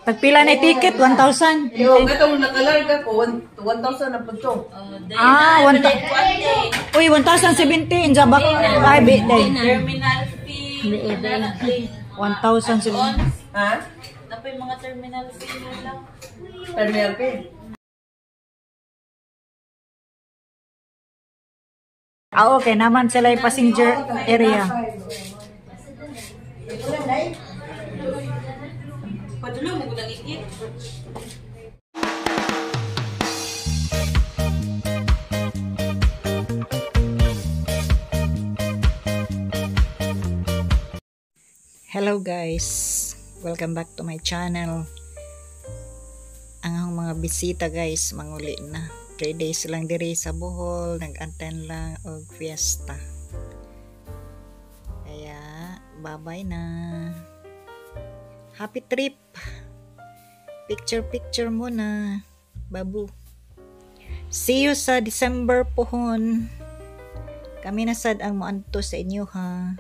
Tagpila na ticket? 1,000. Yo, katong nakalarga ko, 1,000 na po to. Ah, 1,000. Uy, 1,070. Inja ba? Ay, bi, day. Terminal fee. 1,070. Ha? Napay mga terminal fee na lang. Terminal fee. Ah, okay. Naman sila yung passenger area. Padulo mo gulang ikit. Hello guys! Welcome back to my channel. Ang akong mga bisita guys, manguli na. 3 days lang diri sa Bohol, nag-attend lang og fiesta. Kaya, bye-bye na. Happy trip! Picture-picture muna. Babu. See you sa December pohon. Kami na sad ang moadto sa inyo ha.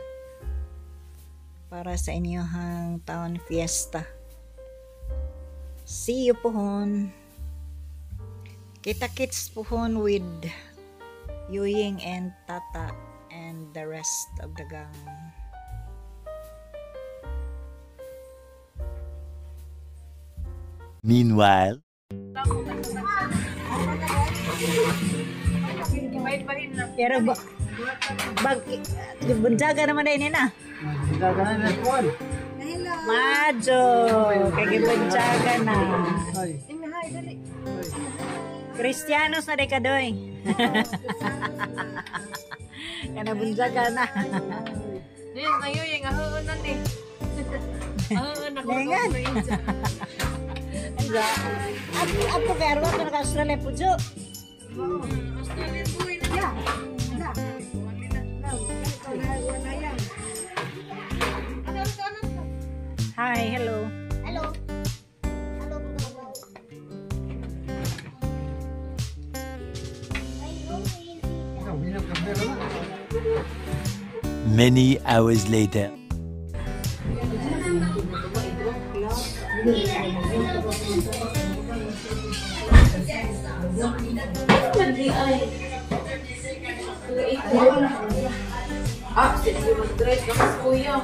Para sa inyong town fiesta. See you pohon. Kita kits pohon with Yuying and Tata and the rest of the gang. Meanwhile. Pero ba, bag, bunjaga naman na ini na. Majo, kay gibunjaga na. Kristiyanos na kadoy. Kana bunjaga na. Ngayon, ngayon, yung ahuunan eh. Ahuunan ako. Lengan. At ato kay arwa ka naka Australia pujo. Australian boy na. Hi, hello. Hello. Hello. Many hours later. Ah, sige, mag-drive ka mas kuya.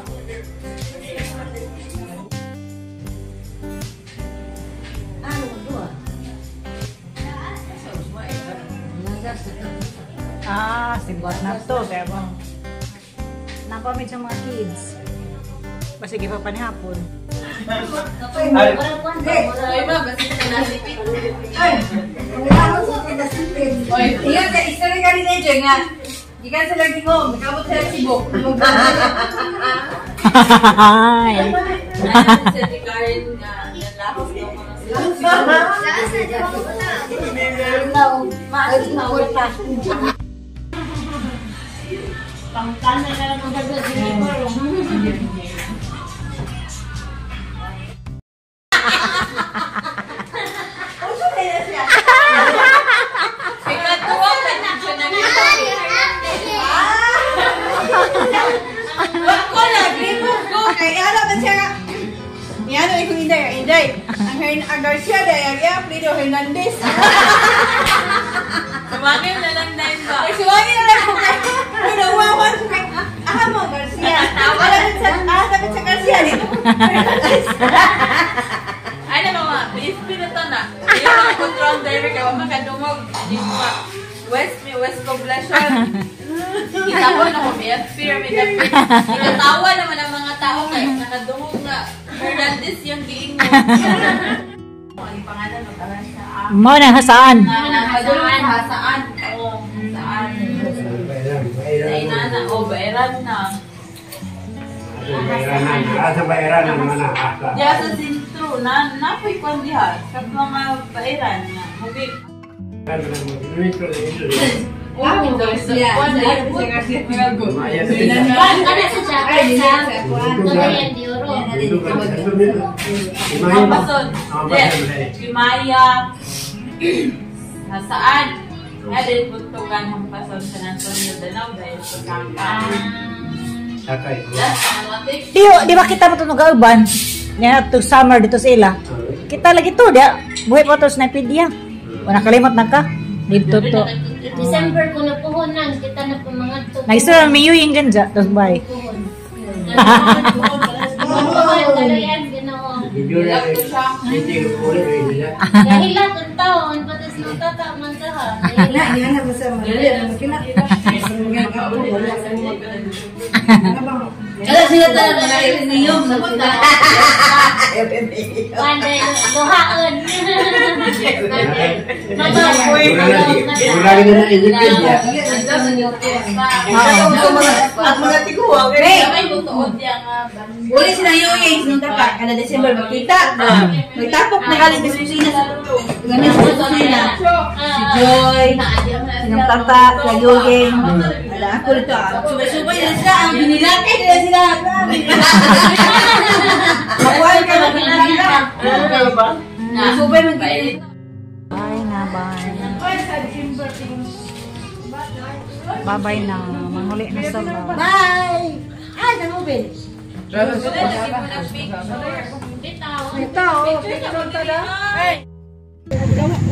Ah, simbot na to. Kaya bang napamit sa mga kids. Basige pa panihapon. Ay, ma, basta ka nasipit. Oy, iya ka isa rin ka rin na nga. Gikan sa lagi mo, nakabot sa Cebu. Hi. Ano si Ate Karen nga, nalakos daw mga sila. Pangkana na lang ang gagawin mo. Ikatuwa ka na siya na Ako lagi mo ko kay ano ba siya nga? Yan ano ikong Inday, Inday. Ang ang Garcia day, ang iya Fredo Hernandez. Sumangil na lang na yun ba? Ay suwagi na lang ko kay Pero wawan ko kay aha mo Garcia. Alam sa ah dapat sa Garcia dito. Hernandez. Ay na mama, BSP na to na. Yung mga control driver kay wala makadungog. Yung mga West may West Poblacion. Kita ko na ko may fear may dapit. Ikatawa naman ang mga tao kay nakadungog nga Hernandez yung giingon. Ang pangalan mo tara sa Mo na hasaan. Nakadungog sa saan? Oo, saan? Sa inana, o baeran na. Asa bayaran ang mga asa. Diya sa sentro, na napoy kwan diha sa mga baeran na. Mubi. Ah, Garcia. Ano sa Japan sa Cagayan de Oro? Pampason. Himaya. Nasaan? Nga din puntugan Hampason San Antonio Danao dahil sa Sangka. Sakay. Last, ang mga Di, di ba kita mo itong uban? Nga to summer dito sa ila. Kita lagi to dia. Buhi pa to sa Snipedia. O nakalimot na ka. Dito to. December ko na puhunan, kita na po mga to. Nagsara miyuying ganja tapos bye. Puhon. Puhon, kalayan, ginoo. Dahil ang taon, patas ng tata man ka ha. Kala sila talaga na niyog sa punta. Panday, buhaan. Uli sila yung nung tapa, kada December magkita. Magtapok na galing sa kusina sa galing sa kusina. Si Joy, sinang tata, sa Yogeng. Wala ako dito. Subay-subay na sila, ang binilaki nila sila. Makuha ka na binilaki. Subay mag-binilaki. Bye na, bye. Bye-bye na. Manghuli na sa Bye! Ay, nangubin.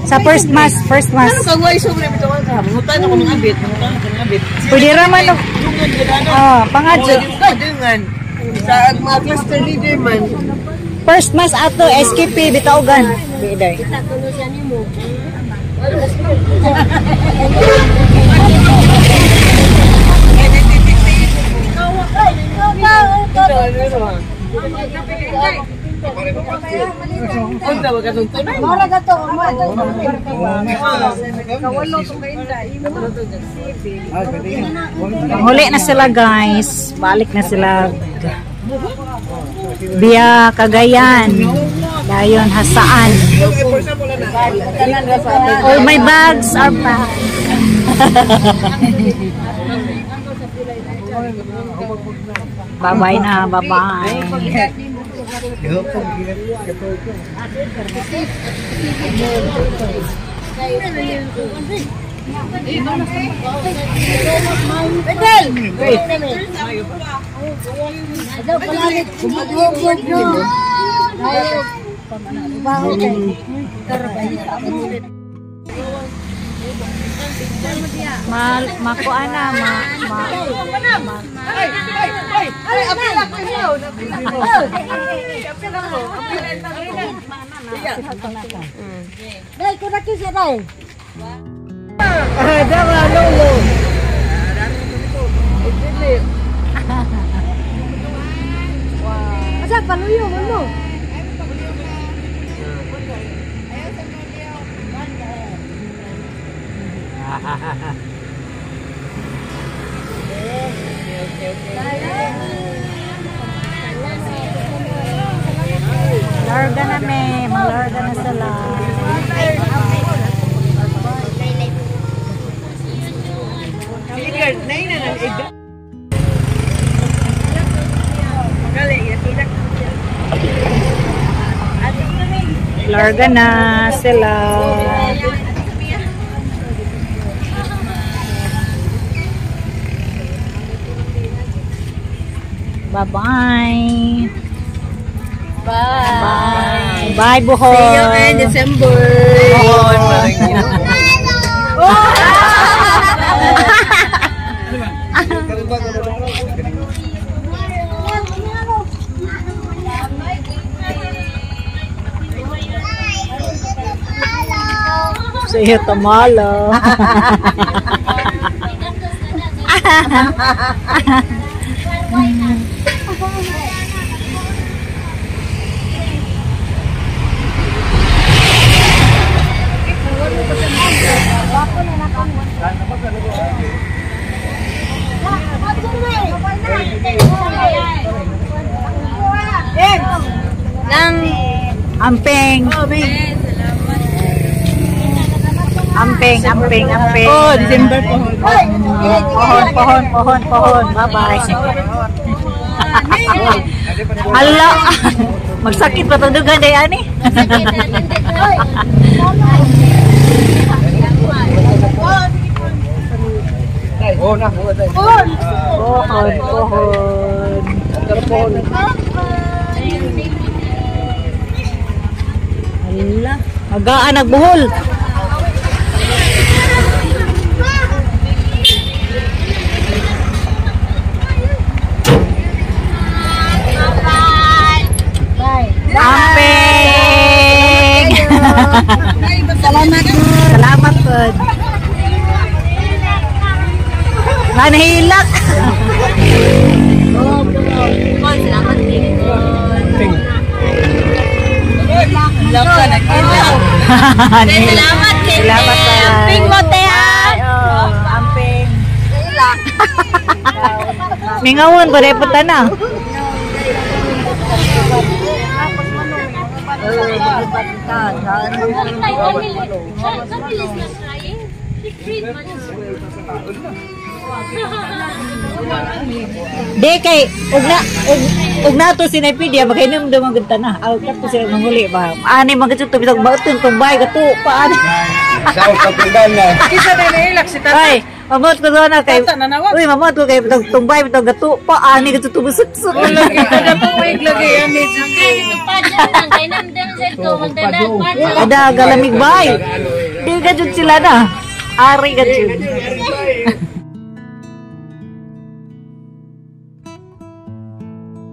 Sa first mass, first mass. Mangutan ako ng abit, mangutan ako ng abit. Pwede raman og Dungan gid ah, pangadyo. Dungan. Sa mga cluster leader man. First mass ato SKP Bitaugan. Biday. Unsa ba katong tanan? Manghuli na sila guys. Balik na sila. Via Cagayan. Dayon Hasaan. All my bags are packed. Bye-bye na, bye-bye. Ma makuana ma ma Larga na me, malarga na sila. Larga na sila. Bye-bye. Bye. Bye, Bohol. See you in December. See you tomorrow. Amping. Amping, amping, amping. Oh, December po. Pohon, pohon, pohon, pohon. Bye-bye. Hala. Magsakit pa to dugan day ani. Pohon, pohon. Wala. Magaan nagbuhol. Amping! Salamat. Salamat po. Manahilak. Salamat Salamat kay Salamat Te. Amping mo, te, ha? Oh, amping. Mingawon ko dapat na. Di kay og na og nato sinaypedia makainom daw man gud na. Aw kato sila manguli ba. Ani man gud to bisag baton tong bay kato pa ani. Sa kapindan na. Kisa na nailak si tata. Ay, mamot ko na kay. Tata, nanawag. Uy, mamot ko kay bitag tumbay bitag gato pa ani gud to busuksok. Lagi kada tuig lagi ani. Ada galamig bay. Di ka jud sila na. Ari ka jud.